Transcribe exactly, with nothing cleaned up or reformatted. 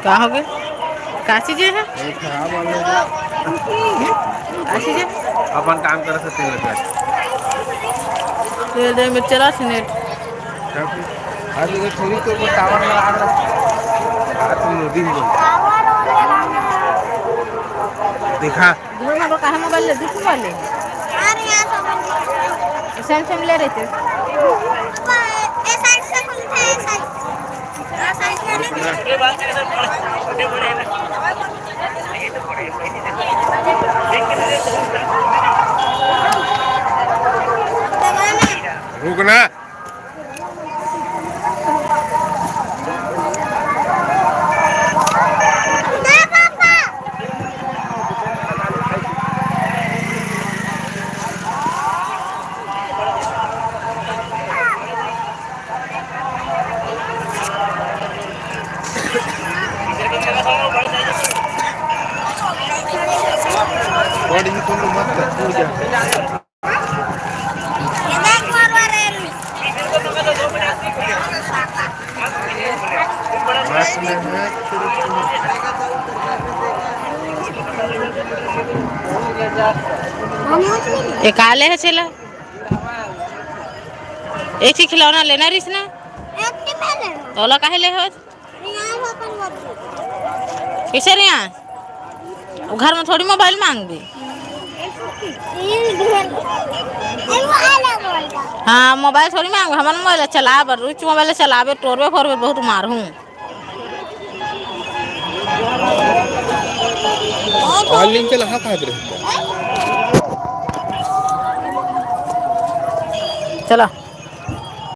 का होगे? का चीज हे? ये खराब वाला हे। का चीज हे? अपन काम करत हे, तेल कर। तेल दे में चला से नेट। अभी ये थोड़ी तो ऊपर टावर में आ रहा है। आ, तुम नदी में। देखा। दूर में वो कहाँ मोबाइल ले? दूसरी वाले? अरे, यहाँ से मोबाइल ले। Samsung ले रहे थे। ये साइड से खुलता है, साइड। रुकना। बड़ी तुम मत कर, तू जा। ये का ले हे छेला? एक ठे खिलौना लेना रहिस ना? एक ठे पहले। तोला काहे ले हो? कइसे रे? वो घर में थोड़ी मोबाइल मांगबे। हाँ, मोबाइल थोड़ी मांगबे, हमन मोबाइल चलाबे, रुच मोबाइल चलाबे, टोरबे फोरबे, बहुत मारहूँ। ऑनलाइन चला, हाँ, कहाँ पे? चला।